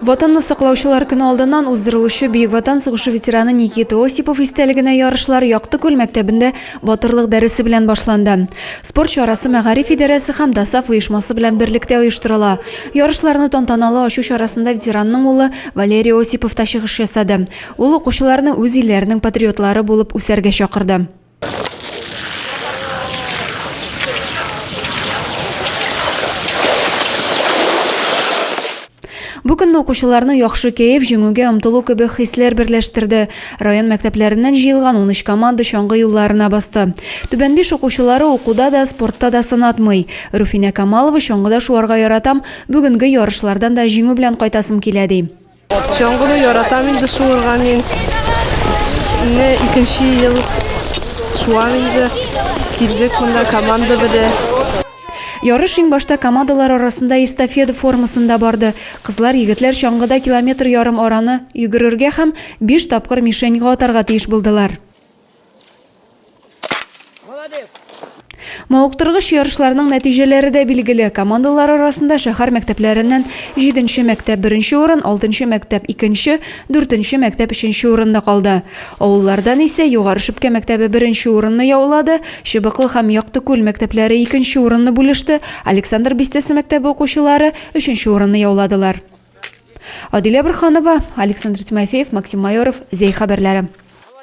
Ватанны саклаучылар көне алдыннан уздырылучы Бөек Ватан сугышы ветераны Никита Осипов истәлегенә ярышлар Якты Күл мәктәбендә батырлык дәресе белән башланды. Спорт чарасы мәгариф идарәсе һәм ДОСААФ оешмасы белән берлектә оештырыла. Ярышларны тантаналы ачу чарасында ветеранның улы Валерий Осипов та чыгыш ясады. Ул укучыларны үз илләренең патриотлары булып үсәргә чакырды. Бу көнне укучыларны яхшы кәеф, җиңүгә омтылу кебек хисләр берләштерде. Район мәктәпләреннән җыелган 13 команда чаңгы юлларына басты. Түбән Биш укучылары укуда да, спортта да сынатмый. Руфинә Камалова чаңгыда шуарга яратам, бүгенге ярышлардан да җиңү белән кайтасым килә, ди. Чаңгыны яратам инде шуырга мин. Менә икенче ел шуам инде. Килдек монда команда белән. Ярыш иң башта командалар арасында эстафета формасында барды. Кызлар, егетләр чаңгыда километр ярым араны йөгерергә һәм биш тапкыр мишеньга атарга тиеш булдылар. Мавыктыргыч ярышларның нәтиҗәләре дә билгеле. Командалар арасында шәһәр мәктәпләреннән җиденче мәктәп беренче урын, алтынчы мәктәп икенче, дүртенче мәктәп өченче урында калды. Авыллардан исә Югары Шепкә мәктәбе беренче урынны яулады, Чыбыклы һәм Якты Күл мәктәпләре икенче урынны бүлеште, Александр бистәсе мәктәбе укучылары өченче урынны яуладылар. Адилә Борһанова, Александр Тимофеев, Максим Майоров, Зәй хәбәрләре.